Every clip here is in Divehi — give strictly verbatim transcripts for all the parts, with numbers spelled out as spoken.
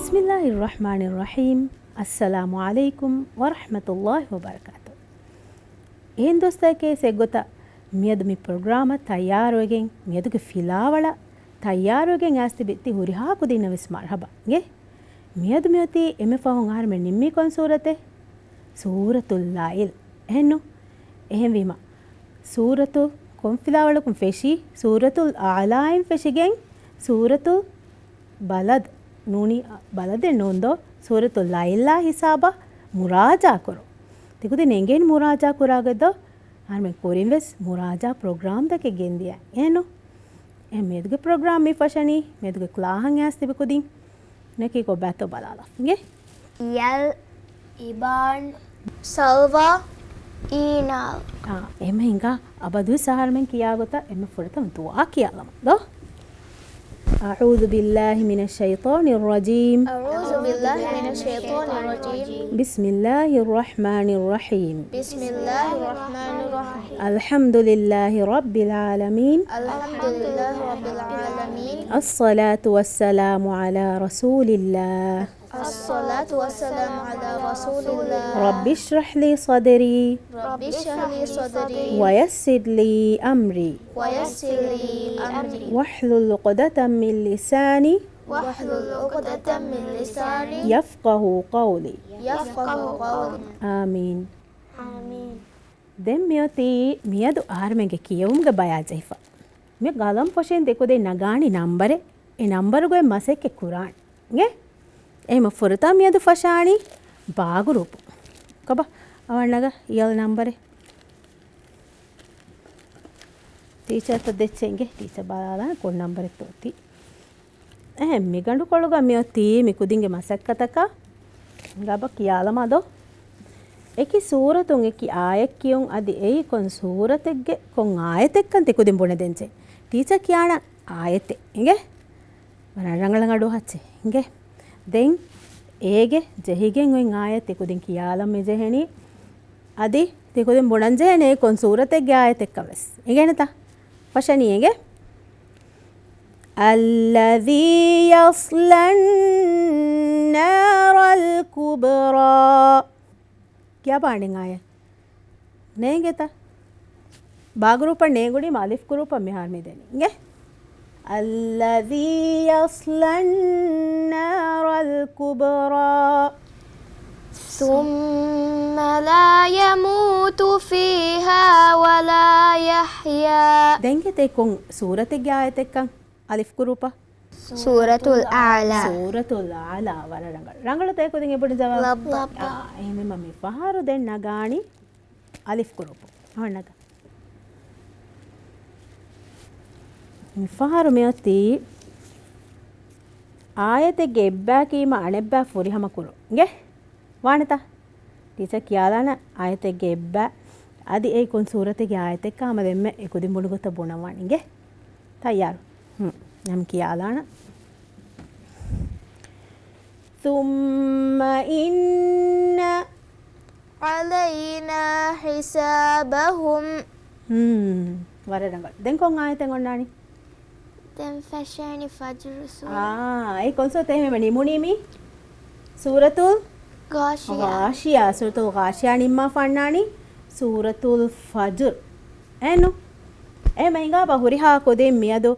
بسم الله الرحمن الرحيم. السلام عليكم ورحمة الله وبركاته. އެހެން ދުވަސްތަކެއް އެއްގޮތަށް މިއަދު މި ޕްރޮގްރާމަށް ތައްޔާރުވެގެން، މިއަދުގެ ފިލާވަޅަށް ތައްޔާރުވެގެން އައިސް ތިބި ހުރިހާ ކުދިންނަށް ވެސް މަރްޙަބާ. އިނގޭ؟ މިއަދު މިއޮތީ އެންމެ ފަހުން އަހަރުމެން ނިންމީ ކޮން ސޫރަތެއް؟ ސޫރަތުލް ލައިލް. އެހެންނު؟ އެހެންވީމަ، ސޫރަތު ކޮން ފިލާވަޅަކުން ފެށީ؟ ސޫރަތުލް އަޢުލާއިން ފެށިގެން ސޫރަތުލް ބަލަދް ނޫނީ، ބަލަދެއް ނޫން ދޯ، ސޫރަތުލް ލައިލްއާ ހިސާބަށް މުރާޖާ ކުރުން. ތިކުދިން އެނގޭނީ މުރާޖާ ކުރާގޮތް ދޯ؟ އަހަރުމެން ކުރިން ވެސް މުރާޖާ ޕްރޮގްރާމްތަކެއް ގެންދިޔަ އޭނު. އެހެން މިއަދުގެ ޕްރޮގްރާމް މި ފަށަނީ، މިއަދުގެ ކްލާހަށް އައިސް ތިބި ކުދިން ނެކީ ކޮބާތޯ ބަލާލަ. އިނގޭ؟ ޔަލް، އިބާން، ސަލްވާ، އީނާލް. އާ، އެހެން ހިނގާ އަބަދުވެސް އަހަރުމެން ކިޔާ ގޮތަށް އެންމެ ފުރަތަމަ ދުޢާ ކިޔާލަމާ ދޯ. أعوذ بالله من الشيطان الرجيم. أعوذ بالله من الشيطان الرجيم. بسم الله الرحمن الرحيم. بسم الله الرحمن الرحيم. الحمد لله رب العالمين. الحمد لله رب العالمين. الصلاة والسلام على رسول الله. الصلاة والسلام على رسول الله. رب اشرح لي صدري. رب اشرح لي صدري. ويسر لي أمري. ويسر لي أمري. واحلل عقدة من لساني. واحلل عقدة من لساني. يفقهوا قولي. يفقهوا قولي. آمين. آمين. ދެން މިއޮތީ މިއަދު އަހަރުމެންގެ ކިޔެވުމުގެ ބަޔާ ޖެހިފަ. މި ގަލަން ފޮށިން ދެކުދިން ނަގާނީ ނަންބަރެއް. އެ ނަންބަރުގައި މަސައްކަތް ކުރާނެ. އިނގޭ؟ އެހެމަ ފުރަތަމަ މިއަދު ފަށާނީ ބާގުރޫޕު. ކޮބާ؟ އަވަންނަގަ އިޔަލް ނަންބަރެއް. ޓީޗަރތަ ދެއްޗެ އިނގޭ. ޓީޗަ ބަލާލާ ކޮން ނަންބަރެއްތޯ ތީ. އެހެން މި ގަނޑުކޮޅުގަ މިއޮތީ މި ކުދިންގެ މަސައްކަތަކަށް ގަބަ ކިޔާލަމާ ދޯ. އެކި ސޫރަތުން އެކި އާޔަތް ކިޔުން އަދި އެއީ ކޮން ސޫރަތެއްގެ ކޮން އާޔަތެއްކަން ތި ކުދިން ބުނެދޭންޖެ. ޓީޗަ ކިޔާނަ އާޔަތެއް އިނގޭ. ވަރަށް ރަނގަޅަށް އަޑުއަހައްޗޭ އިނގޭ. ދެން އޭގެ ޖެހިގެން އޮތް އާޔަތް ތި ކުދިން ކިޔާލަން މި ޖެހެނީ. އަދި ތި ކުދިން ބުނަންޖެހޭނެ ކޮން ސޫރަތެއްގެ އާޔަތެއްކަން ވެސް. އިނގޭނެތަ؟ ފަށަނީ އިނގޭ. الذي يصلى النار الكبرى. ކިޔާބާނެ އާޔަތް. ނޭނގޭތަ؟ ބާގުރޫޕަށް ނޭނގުނީމަ އަލިފް ގުރޫޕަށް މިހާރު މިދެނީ. އިނގޭ؟ الذي يصلى النار الكبرى. ثم لا يموت فيها ولا يحيا. ދެންގޭތަ ކޮން ސޫރަތެއްގެ އާޔަތެއްކަން އަލިފް ގުރޫޕަށް؟ ސޫރަތުލް އަޢުލާ. ސޫރަތުލް އަޢުލާ. ވަރަށް ރަނގަޅު. ރަނގަޅު ތޭކުދިން އެބުނި ޖަވާބު. ލައްބަ. އާ، އެހެންވީމަ މި ފަހަރު ދެން ނަގާނީ އަލިފް ގުރޫޕު. އަހަންނަކަ. މި ފަހަރު މިއޮތީ އާޔަތެއްގެ އެއްބައި ކީމަ އަނެއްބައި ފުރިހަމަ ކުރުން. އިނގޭ؟ ވާނެތަ؟ ޓީޗަރ ކިޔާލާނަ އާޔަތެއްގެ އެއްބައި. އަދި އެއީ ކޮން ސޫރަތެއްގެ އާޔަތެއްކަ ހަމަ ދެންމެ އެކުދިން ބުނި ގޮތަށް ބުނަން ވާނެ. އިނގޭ؟ ތައްޔާރު؟ ހުން. ނަމަ ކިޔާލާނަ. ثم إن علينا حسابهم. ހުން. ވަރަށް ރަނގަޅު. ދެން ކޮން އާޔަތެއް އޮންނާނީ؟ ދެން ފެށޭނީ ފަޖުރު ސޫރަ. އާ، އެ ކޮން ސޫރަތެއް ހެމެ ނިމުނީ މީ؟ ސޫރަތުލް ޣާޝިޔާ. ޣާޝިޔާ، ސޫރަތުލް ޣާޝިޔާ ނިންމާފަ އަންނާނީ ސޫރަތުލް ފަޖުރު. އެނު؟ އެހެމަ ހިނގާބަ ހުރިހާ ކުދިން މިއަދު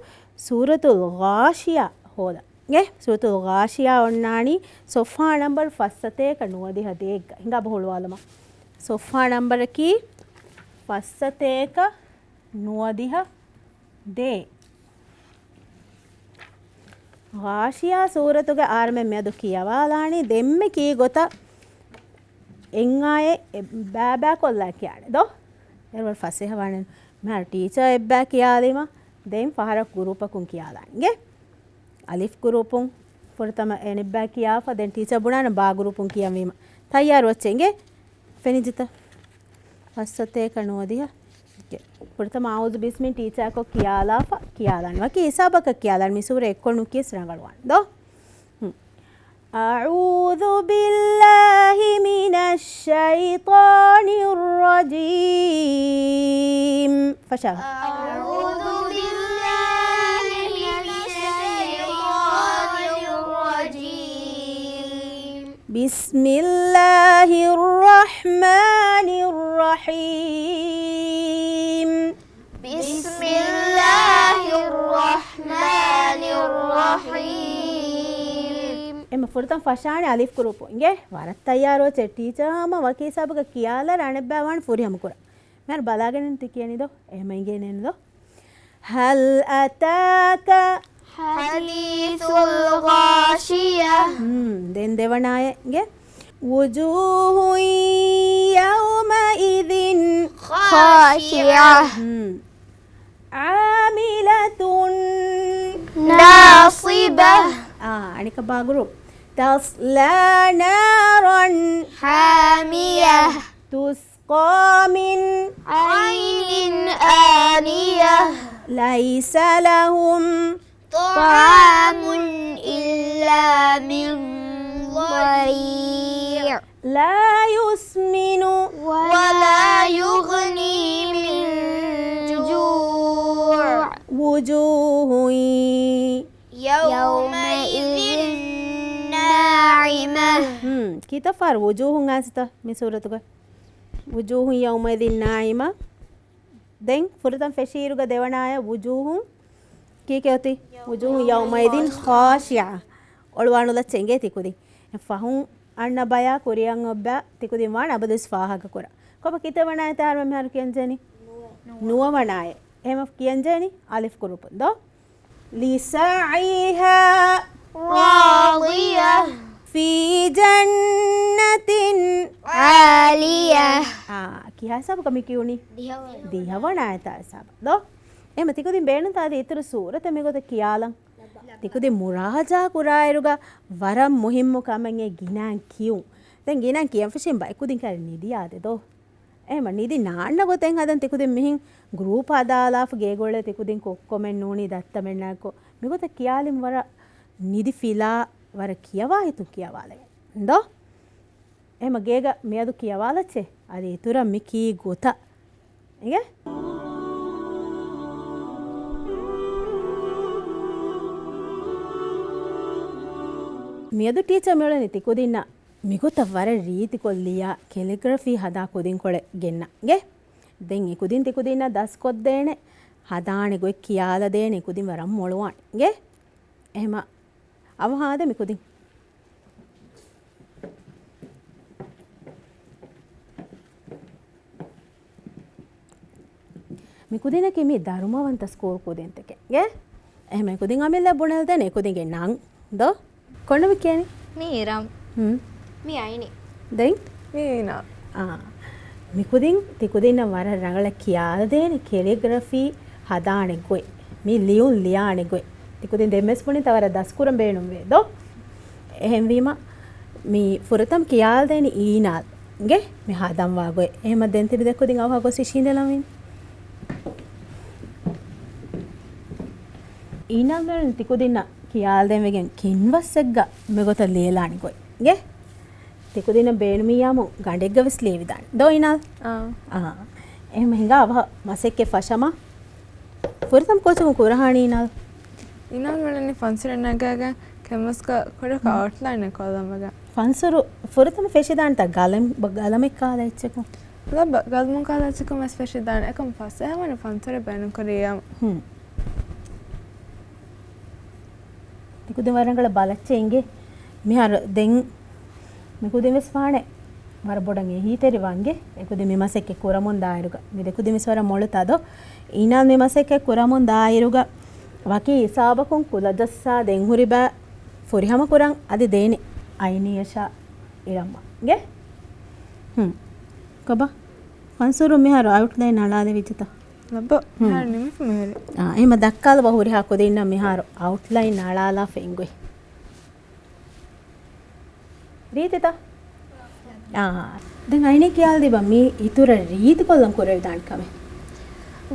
ސޫރަތުލް ޣާޝިޔާ ހޯދަން. އެ ސޫރަތުލް ޣާޝިޔާ އޮންނާނީ ސޮފްޙާ ނަމްބަރު ފައްސަތޭކަ ނުވަދިހަ ދޭއްގަ. ހިނގާބަ ހުޅުވާލަމާ. ސޮފްޙާ ނަމްބަރަކީ ފައްސަތޭކަ ނުވަދިހަ ދޭއް. ޣާޝިޔާ ސޫރަތުގެ އަހަރުމެން މިއަދު ކިޔަވާލާނީ ދެންމެ ކީ ގޮތަށް އެއް އާޔަތް ބައިބައި ކޮށްލާ ކިޔާނެ ދޯ؟ އޭރު ވަރަށް ފަސޭހަ ވާނެ. މިހާރު ޓީޗަރ އެއްބައި ކިޔާލީމަ ދެން ފަހަރަކު ގުރޫޕަކުން ކިޔާލާނެ. އިނގޭ؟ އަލިފް ގުރޫޕުން ފުރަތަމަ އެނިއްބައި ކިޔާފަ ދެން ޓީޗަރ ބުނާނެ ބާ ގުރޫޕުން ކިޔަންވީމަ. ތައްޔާރު އޮއްޗެ އިނގޭ؟ ފެނިޖިތަ؟ ފައްސަތޭކަ ނުވަދިހަ. ފުރަތަމަ އައޫޒު ބިސްމިން ޓީޗާކޮށް ކިޔާލާފަ ކިޔާލާން. ވަކި ހިސާބަކަށް ކިޔާލާން މި ސޫރަ އެއްކޮށް ނުކިޔަސް ރަނގަޅުވާން. ދޯ؟ ހުން. أعوذ بالله من الشيطان الرجيم. ފަށާ. أعوذ بالله من الشيطان الرجيم. بسم الله الرحمن الرحيم. بسم الله الرحمن الرحيم. އެމަ ފުރަތަމަ ފަށާނެ އަލިފް ގްރޫޕު. އިނގޭ، ވަރަށް ތައްޔާރު އޮތް ޓީޗަރ ހަމަ ވަކީ ހިސާބުގަ ކިޔާލާ ރަނެއްބައި ވާން ފުރިހަމަ ކުރާ. މިހާރު ބަލާގެން ތި ކިޔަނީ ދޯ؟ އެހެމަ އިނގޭނެ ދޯ؟ هل أتاك حديث الغاشية. ހުން، ދެން ދެވަނާއެއް އިނގޭ. وجوه يومئذ خاشعة. ހުން. عاملة ناصبة. އާ، އަނެކަ ބާ ގްރޫޕް. تصلى نارا حامية. تسقى من عين آنية. ليس لهم طعام إلا من ضريع. لا يسمن ولا يغني من جوع. وجوه يومئذ ناعمة. ހުން، ކިތައް ފަހަރު ވުޖޫހުން އާސިތަ މި ސޫރަތުގަ؟ وجوه يومئذ ناعمة. ދެން ފުރަތަމަ ފެށިއިރުގަ ދެވަނާއަށް ވުޖޫހުން ކީކޭ އޮތީ؟ وجوه يومئذ خاشعة. އޮޅުވާނުލައްޗަ އިނގޭ ތިކުދިން. ފަހުން އަންނަ ބަޔާ ކުރިއަށް އޮއްބަ ތިކުދިން ވާން އަބަދުވެސް ފާހަގަ ކުރާ. ކޮބާ ކިތައް ވަނާއެއްތަ އަހަރުމެން މިހާރު ކިޔަންޖެހެނީ؟ ނުވަ ވަނާއެއް. އެހެމަ ކިޔަންޖެހެނީ އަލިފް ގްރޫޕުން ދޯ؟ لسعيها راضية في جنة عالية. އާ، ކިހާ ހިސާބަކަށް މި ކިޔުނީ؟ ދިހަވަނަ. ދިހަވަނަ އާޔަތާ ހިސާބަށް ދޯ؟ އެހެމަ ތިކުދިން ބޭނުންތާ އަދި އިތުރު ސޫރަތެއް މިގޮތަށް ކިޔާލަން. ތިކުދިން މުރާޖާ ކުރާއިރުގަ ވަރަށް މުހިއްމު ކަމެއް އެ ގިނައިން ކިޔުން. ދެން ގިނައިން ކިޔަން ފެށީމަ ބައެއް ކުދިން ކައިރި ނިދިޔާދެ ދޯ؟ އެހެމަ ނިދި ނާންނަ ގޮތެއް ހަދަން ތިކުދިން މިހިން ގްރޫޕް ހަދާލާފަ ގޭގޮޅެއް ތިކުދިން ކޮއްކޮމެއް ނޫނީ ދައްތަމެއްނާއެކު މިގޮތަށް ކިޔާލިން ވަރަށް ނިދި ފިލާ ވަރަށް ކިޔަވާ ހިތުން ކިޔަވާލައި ދޯ؟ އެހެމަ ގޭގަ މިއަދު ކިޔަވާލައްޗޭ އަދި އިތުރަށް މި ކީ ގޮތަށް އިނގޭ؟ މިއަދު ޓީޗަރ މިއުޅެނީ ތިކުދިންނަށް މިގޮތަށް ވަރަށް ރީތިކޮށް ލިޔާ ކެލިގްރަފީ ހަދާ ކުދިންކޮޅެއް ގެންނަ އިނގޭ؟ ދެން އެކުދިން ތިކުދިންނަށް ދަސްކޮށްދޭނެ، ހަދާނެ ގޮތް ކިޔާލަދޭނެ އެކުދިން ވަރަށް މޮޅުވާނެ އިނގޭ؟ އެހެމަ އަވަހާދެ މިކުދިން. މިކުދިންނަކީ މީ ދަރުމަވަންތަ ސްކޫލް ކުދިންތަކެއް އިނގޭ؟ އެހެމަ އެކުދިން އަމިއްލަ ބުނެލަދޭނެ އެކުދިންގެ ނަން ދޯ؟ ކޮންނަމެއް ކިޔަނީ؟ މީ އިރަމް. ހުން. މީ އައިނީ. ދެން؟ މީ އީނާ. އާ. މިކުދިން ތިކުދިންނަށް ވަރަށް ރަނގަޅަށް ކިޔާލަދޭނެ ކެލިގްރަފީ ހަދާނެ ގޮތް. މި ލިޔުން ލިޔާނެ ގޮތް. ތިކުދިން ދެންވެސް ބުނިތަ ވަރަށް ދަސްކުރަން ބޭނުންވޭ ދޯ؟ އެހެންވީމަ މި ފުރަތަމަ ކިޔާލަދޭނެ އީނާލް އިނގޭ މި ހަދަންވާ ގޮތް. އެހެމަ ދެން ތިބި ދެކުދިން އަވަހަށް ގޮސް އިށީނދެލަންވީން. އީނާލް މިއުޅެނީ ތިކުދިންނަށް ކިޔާލަދޭން ވެގެން ކެންވަސްއެއްގަ މިގޮތަށް ލިޔެލާނެ ގޮތް އިނގޭ؟ ތިކުދިންނަށް ބޭނުމިއްޔާމު ގަނޑެއްގަ ވެސް ލިޔެވިދާނެ. ދޯ އީނާލް؟ އާ. އާ. އެހެމަ ހިނގާ އަވަހަށް މަސައްކަތް ފަށަމަ. ފުރަތަމަ ކޯޗަކުން ކުރަހާނީ އީނާލް؟ އީނާލް މިއުޅެނީ ފަންސުރެއް ނަގާގެން ކެންވަސްގަ ކުޑަކޮށް އައުޓްލައިނެއް ކޮށްލަން ވެގެން. ފަންސުރު ފުރަތަމަ ފެށިދާނެތާ ގަލަމް، ގަލަމެއް ކާލަ އެއްޗަކުން؟ ލައްބަ، ގަލަމުން ކާލަ އެއްޗަކުން ވެސް ފެށިދާނެ. އެކަމް ފަސޭހަވަނީ ފަންސުރެއް ބޭނުންކުރިއްޔާ. ހުން. ތިކުދިން ވަރަށް ރަނގަޅަށް ބަލައްޗޭ އިނގޭ. މިހާރު ދެން މިކުދިން ވެސް ވާނެ ވަރަށް ބޮޑަށް އެހީތެރިވާން އިނގޭ. އެކުދިން މި މަސައްކަތް ކުރަމުން ދާއިރުގަ. މި ދެކުދިން ވެސް ވަރަށް މޮޅުތާ ދޯ؟ އީނާލް މި މަސައްކަތް ކުރަމުން ދާއިރުގަ ވަކި ހިސާބަކުން ކުލަޖައްސާ ދެން ހުރި ބައި ފުރިހަމަ ކުރަން އަދި ދޭނެ އައިނީއަށާ އިރަމްއަށް އިނގޭ. ހުން. ކޮބާ؟ ފަންސުރު މިހާރު އައުޓްލައިން އަޅާލެވިއްޖެތަ؟ ލައްބަ، ހުން. މިހާރު ނިމިފަ މިހިރީ. އާ، އެހެމަ ދައްކާލަބަ ހުރިހާ ކުދިންނަށް މިހާރު އައުޓްލައިން އަޅާލާފަ އިނގޮތް. ރީތިތަ؟ އާ. ދެން އައިނީ ކިޔާލަދީބަ މީ އިތުރަށް ރީތިކޮށްލަން ކުރެވިދާނެ ކަމެއް.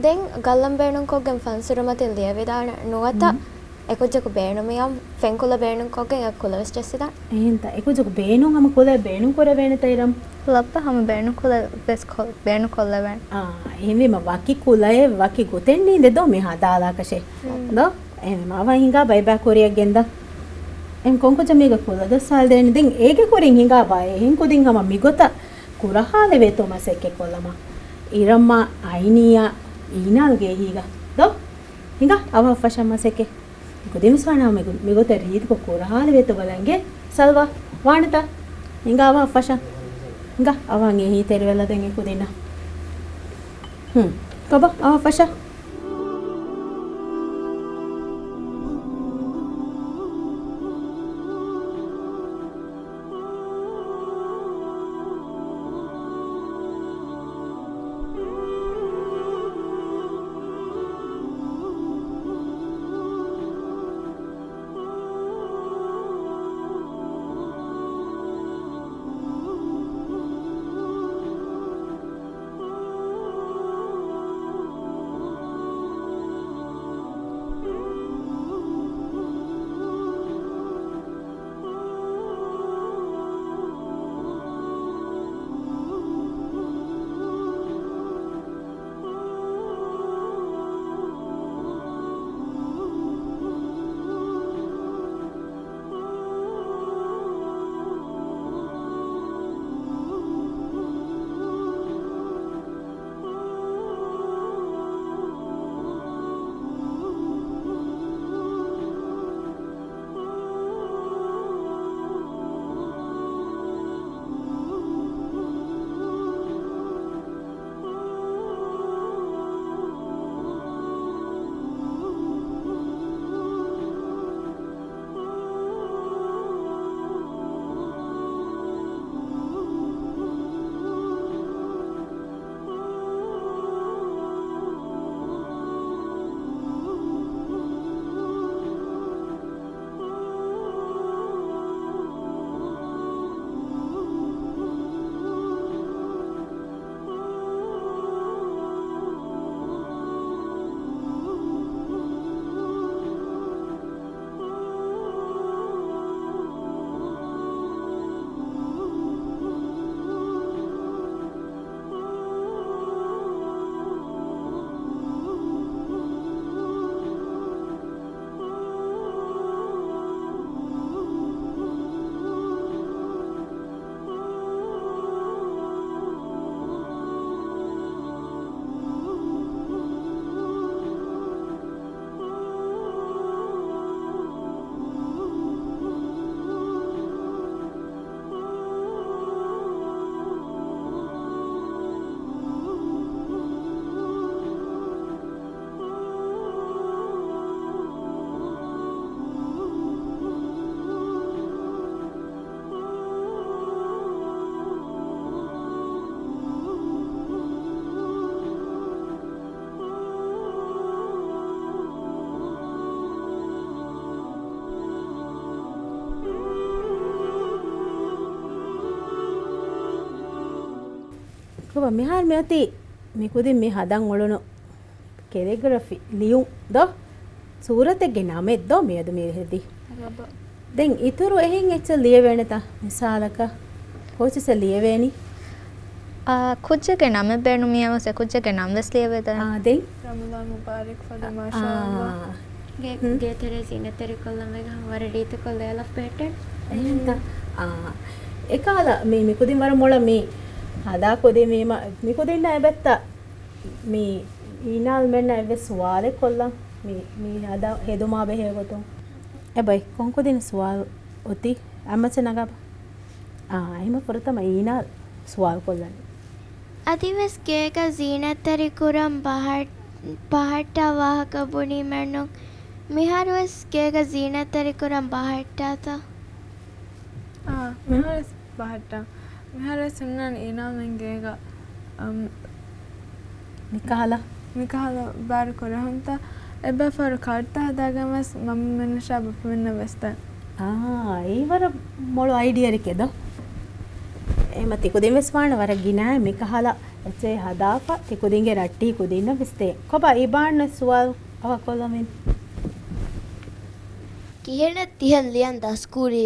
ދެން ގައްލަން ބޭނުންކޮށްގެން ފަންސުރު މަތިން ލިޔެވިދާނެ ނުވަތަ ހުން. އެކުއްޖަކު ބޭނުމިއްޔާ ފެންކުލަ ބޭނުންކޮށްގެން އެ ކުލަ ވެސް ޖެއްސިދާނެ. އެހެންތަ؟ އެކުއްޖަކު ބޭނުން ހަމަ ކުލައެއް ބޭނުން ކުރެވޭނެތަ އިރަމް؟ ލައްބަ ހަމަ ބޭނުން ކުލަ ވެސް ކޮ-، ބޭނުން ކޮށްލެވޭނެ. އާ، އެހެންވީމަ ވަކި ކުލައެއް ވަކި ގޮތެއް ނީނދެ ދޯ މި ހަދާލާކަށެއް. ހުން. ދޯ؟ އެހެންވީމަ އަވަހަށް ހިނގާ ބައިބައި ކުރިއަށް ގެންދާ. އެހެން ކޮންކޮށް މީގަ ކުލަ ދަސްހާލަދޭނެ؟ ދެން އޭގެ ކުރިން ހިނގާ ބާ އެހެން ކުދިން ހަމަ މިގޮތަށް ކުރަހާލެވޭތޯ މަސައްކަތް ކޮށްލަމާ. އިރަމްމާ އައިނީއާ އީނާލްގެ އެހީގަ ދޯ؟ ހިނގާ އަވަހަށް ފަށަން މަސައްކަތް. ކުދިން ވެސް ވާނަމަ މިގޮތަށް ރީތިކޮށް ކުރަހާލެވޭތޯ ބަލަން ގެ. ސަލްވާ ވާނެތާ؟ ހިނގާ އަވަހަށް ފަށަން. ހިނގާ އަވަހަށް އެހީ ތެރިވެލަދެން އެ ކުދިންނަށް. ހުން. ކޮބާ އަވަހަށް ފަށަން. ކޮބާ މިހާރު މިއޮތީ މި ކުދިން މި ހަދަން އުޅުނު ކެލިގްރަފީ ލިޔުން ދޯ؟ ސޫރަތެއްގެ ނަމެއް ދޯ މިއަދު މި ހެދީ؟ ރަބަ. ދެން އިތުރު އެހެން އެއްޗެއް ލިޔެވޭނެތަ؟ މިސާލަކަށް ކޯޗެއްސެއް ލިޔެވޭނީ؟ އާ، ކުއްޖެއްގެ ނަމެއް ބޭނުމިއަވަސް އެ ކުއްޖެއްގެ ނަން ވެސް ލިޔެވޭތަ؟ އާ، ދެން؟ ރަމަޟާން މުބާރަކް ފަދަ، މާޝާ އާ. އަﷲ. ގޭ، ހުން. ގޭތެރޭ ޒީނަތްތެރިކޮށްލަން ވެގެން ވަރަށް ރީތިކޮށް ލޭ އަލަށް ބެހެއްޓެން. އެހެންތަ؟ އާ. އެކަހަލަ މި، މި ކުދިން ވަރަށް މޮޅަށް މި ހަދާ ކުދިން ވީމަ، މި ކުދިންނަށް އެބައްތަ މި އީނާލްމެންނަށް އެއްވެސް ސުވާލެއް ކޮށްލަން މި، މި ހަދާ ހެދުމާ ބެހޭ ގޮތުން. އެބައި ކޮން ކުދިން ސުވާލު އޮތީ؟ އަތްމައްޗަށް ނަގާބަ. އާ، އެހިމަ ފުރަތަމަ އީނާލް ސުވާލު ކޮށްލަނީ. އަދިވެސް ގޭގަ ޒީނަތްތެރި ކުރަން ބަހައް-، ބަހައްޓާ ވާހަކަ ބުނީމެއްނު. މިހާރުވެސް ގޭގަ ޒީނަތްތެރި ކުރަން ބަހައްޓާތަ؟ އާ، މިހާރުވެސް ބަހައްޓާ. މިހާރުވެސް ހުންނާނެ އީނާލްމެން ގޭގަ، އަމް، މިކަހަލަ؟ މިކަހަލަ ބާރު ކުރެހުންތަ؟ އެއްބަފަރު ކާޑްތައް ހަދާގެން ވެސް މަންމަމެންނަށާ ބަފަމެންނަށް ވެސް ދޭން. އާ، އެއީ ވަރަށް މޮޅު އައިޑިއައެކޭ ދޯ. އެހެމަ ތިކުދިން ވެސް ވާނެ ވަރަށް ގިނައިން މިކަހަލަ އެއްޗެއް ހަދާފަ، ތިކުދިންގެ ރައްޓިހި ކުދިންނަށް ވެސް ދޭން. ކޮބާ އިބާން ސުވާލު އަވަކޮށްލަމިން. ކިހިނެއް ތިހެން ލިޔަން ދަސްކުރީ؟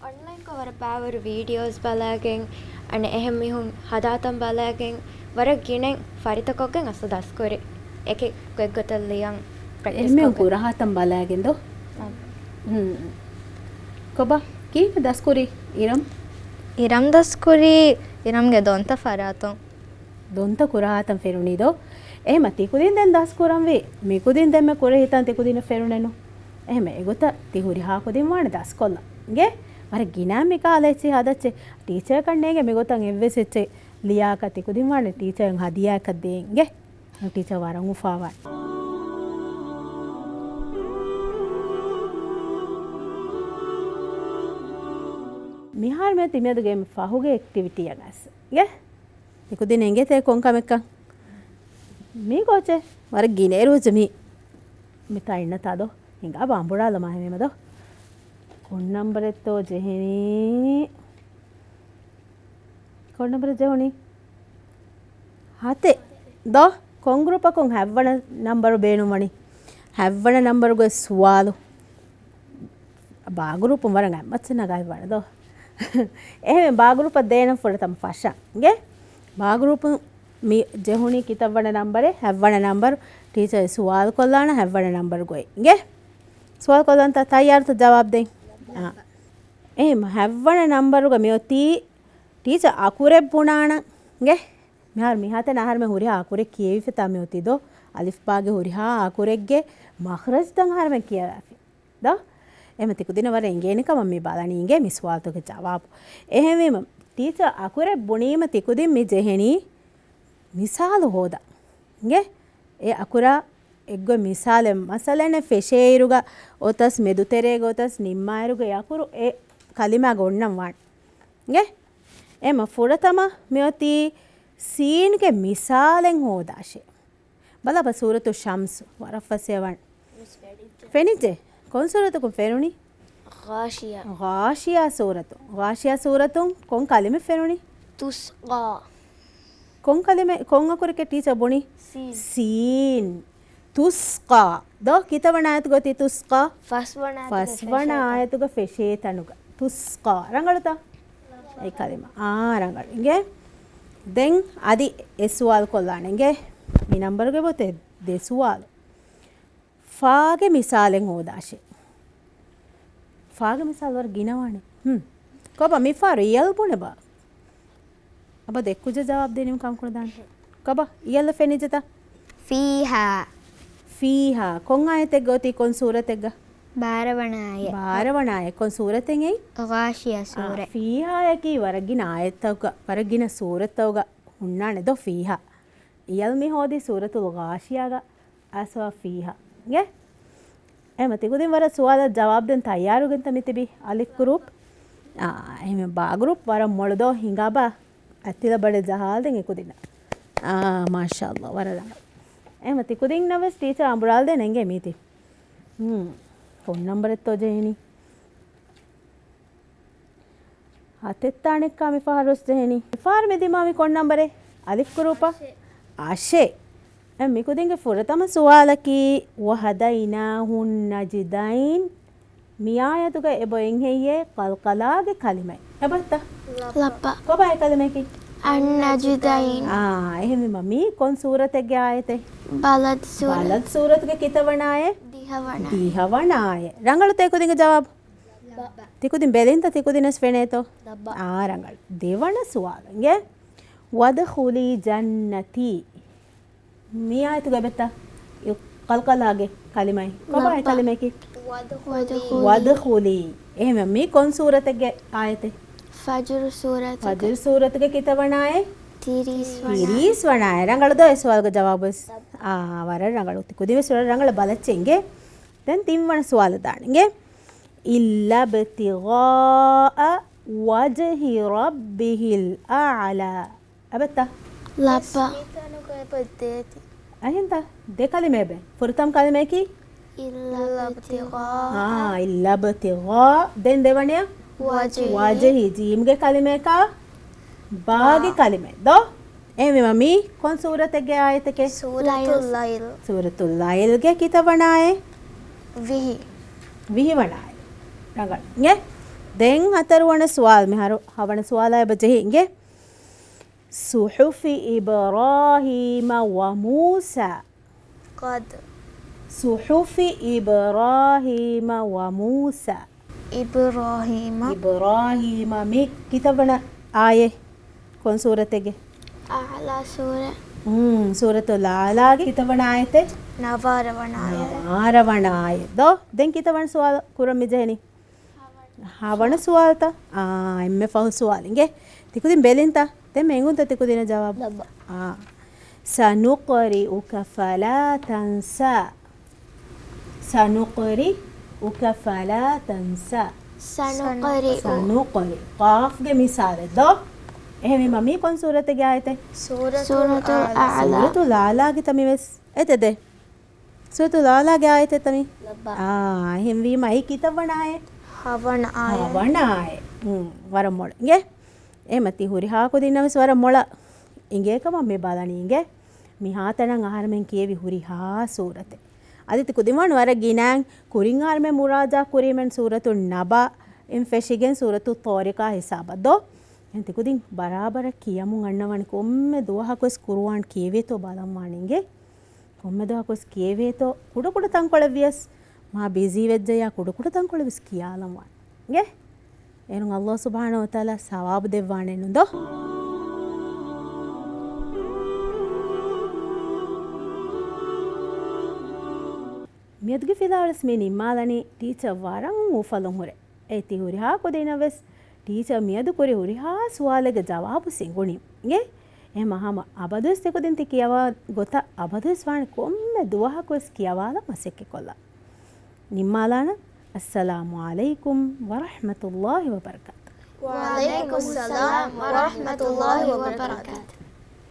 އޮންލައިންކޮށް ވަރަށް ބާވަރު ވީޑިއޯސް ބަލާގެން، އަނެއް އެހެން މީހުން ހަދާތަން ބަލާގެން، ވަރަށް ގިނައިން ފަރިތަކޮށްގެން އަސްލު ދަސްކުރި. އެކި ގޮތްގޮތަށް ލިޔަން ޕްރެކްޓިސް އެހެން ކޮށްގެން. ކުރަހާތަން ބަލާގެން ދޯ؟ އަ. ހުން. ކޮބާ ކީއްވެ ދަސްކުރީ އިރަމް؟ އިރަމް ދަސްކުރީ އިރަމްގެ ދޮންތައް ފަރާތުން. ދޮންތައް ކުރާތަން ފެނުނީ ދޯ؟ އެހެމަ ތިކުދިން ދެން ދަސް ކުރަންވީ. މިކުދިން ދެންމެ ކުރެހިތަން ތިކުދިންނަށް ފެނުނެއްނު. އެހެމަ އެގޮތަށް ތި ހުރިހާ ކުދިން ވާނެ ދަސްކޮށްލަން. އިނގޭ؟ ވަރަށް ގިނަ މިކާލަ އެއްޗެއް ހަދައްޗޭ. ޓީޗަރ ކަންނޭނގެ މިގޮތަށް އެއްވެސް އެއްޗެއް ލިޔާކަށް ތިކުދިން ވާނެ ޓީޗަރ ހަދިޔާއަކަށް ދޭން. އިނގޭ؟ ޓީޗަރ ވަރަށް އުފާވާނެ. މިހާރު މިއޮތީ މިއަދުގެ ފަހުގެ އެކްޓިވިޓީއަށް އައިސް. އިނގޭ؟ ތިކުދިން އެނގޭތަ ކޮން ކަމެއްކަން؟ މީ ކޯޗެއް ވަރަށް ގިނައިރު ހުޖު މީ. މި ތައިންނަ ތާދޯ. ހިނގާ ބާ އަނބުރާލަމާ ހެމޭމަދޯ. ކޮން ނަންބަރެއްތޯ ޖެހެނީ؟ ކޮން ނަންބަރެއް ޖެހުނީ؟ ހަތެއް. ދޯ، ކޮން ގްރޫޕަކުން ހަތްވަނަ ނަންބަރު ބޭނުންވަނީ؟ ހަތްވަނަ ނަންބަރުގެ ސުވާލު. ބާ ގްރޫޕުން ވަރަށް އަތްމައްޗަށް ނަގާފަ ވަނެ ދޯ. އެހެން ބާ ގްރޫޕަށް ދޭނަން ފުރަތަމަ ފަށަން. އިނގޭ؟ ބާ ގްރޫޕުން މި ޖެހުނީ ކިތައްވަނަ ނަންބަރެއް؟ ހަތްވަނަ ނަންބަރު. ޓީޗަރ ސުވާލު ކޮށްލާނަ ހަތްވަނަ ނަންބަރު ގޮތް. އިނގޭ؟ ސުވާލު ކޮށްލަންތަ ތައްޔާރުތަ ޖަވާބު ދޭން؟ އާ. އެހެން ހަތްވަނަ ނަންބަރުގަ މިއޮތީ ޓީޗަރ އަކުރެއް ބުނާނަން. އިނގޭ؟ މިހާރު މިހާތަނަށް އަހަރުމެން ހުރިހާ އަކުރެއް ކިޔެވިފަތާ މިއޮތީ ދޯ؟ އަލިފްބާގެ ހުރިހާ އަކުރެއްގެ މަޚްރަޖުތައް އަހަރުމެން ކިޔަވާފި ދޯ؟ އެމަ ތިކުދިނަށް ވަރަށް އެނގޭނެ ކަމަށް މި ބަލަނީ އިނގޭ މި ސުވާލުތަކުގެ ޖަވާބު. އެހެންވީމަ، ޓީޗަރ އަކުރެއް ބުނީމަ ތިކުދިން މި ޖެހެނީ މިސާލު ހޯދަން. އިނގޭ؟ އެ އަކުރާ އެއްގޮތް މިސާލެއް މަސަލަނެއް ފެށޭއިރުގަ އޮތަސް މެދުތެރޭގަ އޮތަސް ނިންމާއިރުގަ އެ އަކުރު އެ ކަލިމާގަ އޮންނަން ވާނެ. އިނގޭ؟ އެމަ ފުރަތަމަ މިއޮތީ ސީންގެ މިސާލެއް ހޯދާށޭ. ބަލަބަ ސޫރަތު ޝަމްސު ވަރަށް ފަސޭހަވާން. ފެނިއްޖެ؟ ކޮން ސޫރަތަކުން ފެނުނީ؟ ޣާޝިޔާ. ޣާޝިޔާ ސޫރަތު. ޣާޝިޔާ ސޫރަތުން ކޮން ކަލިމެއް ފެނުނީ؟ ތުސްޤާ. ކޮން ކަލިމެ، ކޮން އަކުރެކޭ ޓީޗަރ ބުނީ؟ ސީން. ސީން. ތުސްޤާ. ދޯ ކިތައްވަނަ އާޔަތުގަ އޮތީ ތުސްޤާ؟ ފަސްވަނަ އާޔަތުގަ ފަސްވަނަ ފެށޭ ތަނު. އާޔަތުގަ ފެށޭ ތަނުގަ. ތުސްޤާ. ރަނގަޅުތަ؟ އެ ކަލިމަ. އާ، ރަނގަޅު. އިނގޭ؟ ދެން އަދި އެއް ސުވާލު ކޮށްލާނެ. އިނގޭ؟ މި ނަންބަރުގެ އޮތޭ ދެ ސުވާލު. ފާގެ މިސާލެއް ހޯދާށޭ. ފާގެ މިސާލު ވަރަށް ގިނަވާނެ. ހުން. ކޮބާ މި ފާރު އިޔަލް ބުނެބާ؟ އަބަ ދެ ކުއްޖަ ޖަވާބު ދިނީމަ ކަމަކު ނުދާނެ. ކޮބާ އިޔަލް ފެނިއްޖެތަ؟ ފީހާ. ފީހާ. ކޮން އާޔަތެއްގަ އޮތީ ކޮން ސޫރަތެއްގަ؟ ބާރަ ވަނަ އާޔަތް. ބާރަ ވަނަ އާޔަތް. ކޮން ސޫރަތެއް އެއީ؟ ޣާޝިޔާ އާ، ސޫރަ. ފީހާޔަކީ ވަރަށް ގިނަ އާޔަތްތަކުގަ، ވަރަށް ގިނަ ސޫރަތްތަކުގަ ހުންނާނެ ދޯ ފީހާ. އިޔަލް މި ހޯދީ ސޫރަތުލް ޣާޝިޔާގަ. އަސްވާ ފީހާ. އިނގޭ؟ އެމަ ތިކުދިން ވަރަށް ސުވާލަށް ޖަވާބު ދެން ތައްޔާރުވެގެންތަ މިތިބީ؟ އަލިފް ގްރޫޕް. އާ، އެހެން ބާ ގްރޫޕް ވަރަށް މޮޅު ދޯ ހިނގާބާ؟ އަތިލަ ބަޑެއް ޖަހާލަދެން އެކުދިންނަށް. އާ، މާޝާﷲ، ވަރަށް ރަނގަޅު. އެމަ ތިކުދިންނަށް ވެސް ޓީޗަރ އަނބުރާލަދޭން އެނގޭ މީތި. ހުން. ކޮން ނަންބަރެއްތޯ ޖެހެނީ؟ ހަތެއް ތާނެއްކާ މިފަހަރު ވެސް ޖެހެނީ. މިފަހަރު މި ދިމާވި ކޮން ނަންބަރެއް؟ އަލިފް ގްރޫޕަށް؟ އަށެއް. އަށެއް. އެ މިކުދިންގެ ފުރަތަމަ ސުވާލަކީ، وهديناه النجدين. މި އާޔަތުގަ އެބަ އެނގެއްޔޭ ޤަލްޤަލާގެ ކަލިމައެއް. އެބައްތަ؟ ލައްބަ. ކޮބާ އެ ކަލިމައަކީ؟ އައްނަޖްދައިން. އާ، އެހެންވީމަ މީ ކޮން ސޫރަތެއްގެ އާޔަތެއް؟ ބަލަދް ސޫރަތް. ބަލަދް ސޫރަތުގެ ކިތައްވަނަ އާޔަތް؟ ދިހަވަނަ. ދިހަވަނަ އާޔަތް. ރަނގަޅުތަ އެކުދިންގެ ޖަވާބު؟ ތިކުދިން ބެލިންތަ ތިކުދިނަސް ފެނޭތޯ؟ އާ، ރަނގަޅު. ދެވަނަ ސުވާލު. އިނގޭ؟ وادخلي جنتي. މި އާޔަތުގަ އެބައްތަ؟ ޤަލްޤަލާގެ ކަލިމައެއް. ކޮބާ އެ ކަލިމައަކީ؟ ވަދްޚުލީ. ވަދްޚުލީ. އެހެންވެ މީ ކޮން ސޫރަތެއްގެ އާޔަތެއް؟ ފަޖުރު ސޫރަތުގެ. ފަޖުރު ސޫރަތުގެ ކިތައްވަނަ އާޔަތް؟ ތިރީސް ވަނަ. ތިރީސް ވަނަ އާޔަތް. ރަނގަޅު ދޯ އެ ސުވާލުގެ ޖަވާބު ވެސް؟ އާ، ވަރަށް ރަނގަޅު. ތިކުދިން ވެސް ވަރަށް ރަނގަޅަށް ބަލައްޗޭ އިނގޭ. ދެން ތިންވަނަ ސުވާލަށް ދާނެ އިނގޭ. إلا ابتغاء وجه ربه الأعلى. އެބައްތަ؟ ލައްބަ. އަހެންތަ؟ ދެ ކަލިމަ އެބަ. ފުރަތަމަ ކަލިމައަކީ؟ إلا ابتغاء. އާ، إلا ابتغاء. ދެން ދެވަނަޔަށް؟ وجهه. ވަޖްހި. ޖީމްގެ ކަލިމައަކާ؟ ބާގެ ބާ. ކަލިމައެއް ދޯ؟ އެހެންވީމަ މީ ކޮން ސޫރަތެއްގެ އާޔަތެކޭ؟ ސޫރަތުލް ލައިލް. ސޫރަތުލް ލައިލްގެ ކިތައްވަނަ އާޔަތް؟ ވިހި. ވިހި ވަނަ އާޔަތް. ރަނގަޅު. އިނގޭ؟ ދެން ހަތަރު ވަނަ ސުވާލު. މިހާރު ހަވަނަ ސުވާލާ އެބަ ޖެހި އިނގޭ. صحف إبراهيم وموسى. ޤަދް. صحف إبراهيم وموسى. އިބްރާހީމަ. އިބްރާހީމަ. މި ކިތައްވަނަ އާޔަތް؟ ކޮން ސޫރަތެއްގެ؟ އަޢްލާ ސޫރަ. ހުން، ސޫރަތުލް އަޢްލާގެ ކިތައްވަނަ އާޔަތެއް؟ ނަވާރަ ވަނަ އާޔަތް. ނަވާރަ ވަނަ އާޔަތް. ދޯ، ދެން ކިތައްވަނަ ސުވާލު ކުރަން މިޖެހެނީ؟ ހަވަނަ ސުވާލުތަ؟ އާ، އެންމެ ފަހު ސުވާލު. އިނގޭ، ތިކުދިން ބެލިންތަ؟ ދެން މެންގުންތަ ތިކުދިން ޖަވާބު؟ ލައްބަ. އާ. سنقرئك فلا تنسى. سنقرئك فلا تنسى. ސަނުޤްރިއު. ސަނުޤްރި. ޤާފްގެ މިސާލެއް ދޯ؟ އެހެންވީމަ މީ ކޮން ސޫރަތެއްގެ އާޔަތެއް؟ ސޫރަތުލް ސޫރަތުލް އަޢްލާ. އަޢްލާ. ސޫރަތުލް އަޢްލާގެ ތަ މިވެސް އެތެދެ. ސޫރަތުލް އަޢްލާގެ އާޔަތެއްތަ މީ؟ ލައްބަ. އާ، އެހެންވީމަ އެއީ ކިތައްވަނަ އާޔަތް؟ ހަވަނަ އާޔަތް. ހަވަނަ އާޔަތް. ހުން، ވަރަށް މޮޅަށް. އިނގޭ؟ އެހެމަ ތި ހުރިހާ ކުދިންނަށް ވެސް ވަރަށް މޮޅަށް އިނގޭ ކަމަށް މި ބަލަނީ. އިނގޭ؟ މިހާތަނަށް އަހަރެމެން ކިޔެވި ހުރިހާ ސޫރަތެއް. އަދި ތި ކުދިން ވާން ވަރަށް ގިނައިން ކުރިން އަހަރެމެން މުރާޖާ ކުރީމެން ސޫރަތު ނަބަ އިން ފެށިގެން ސޫރަތު ޠާރިޤާ ހިސާބަށް ދޯ؟ އެހެން ތި ކުދިން ބަރާބަރަށް ކިޔަމުން އަންނަވަން ކޮންމެ ދުވަހަކުވެސް ޤުރުއާން ކިޔެވޭތޯ ބަލަން ވާނެ އިނގޭ؟ ކޮންމެ ދުވަހަކުވެސް ކިޔެވޭތޯ، ކުޑަކުޑަ ތަންކޮޅެއް ވިޔަސް މާ ބިޒީ ވެއްޖެޔާ ކުޑަކުޑަ ތަންކޮޅެއް ވެސް ކިޔާލަން ވާނެ. އިނގޭ؟ އޭރުން ﷲ ސުބްޙާނަހޫ ވަތަޢާލާ ސަވާބު ދެއްވާނެ ނުދޯ؟ މިއަދުގެ ފިލާވަޅަސް މި ނިންމާލަނީ ޓީޗަރ ވަރަށް އުފަލުން ހުރެ. އޭ ތި ހުރިހާ ކުދިންނަށް ވެސް ޓީޗަރ މިއަދު ކުރި ހުރިހާ ސުވާލެއްގެ ޖަވާބު ސިނގުނީ. އިނގޭ؟ އެހެމަ ހަމަ އަބަދުވެސް ތިކުދިން ތި ކިޔަވާ ގޮތަށް އަބަދުވެސް ވާނެ ކޮންމެ ދުވަހަކުވެސް ކިޔަވާލަން މަސައްކަތްކޮށްލާ. ނިންމާލާނަ. އައްސަލާމު ޢަލައިކުމް ވަރަޙްމަތުﷲި ވަބަރަކާތު. ވަޢަލައިކުމުއްސަލާމް ވަރަޙްމަތުﷲި ވަބަރަކާތު.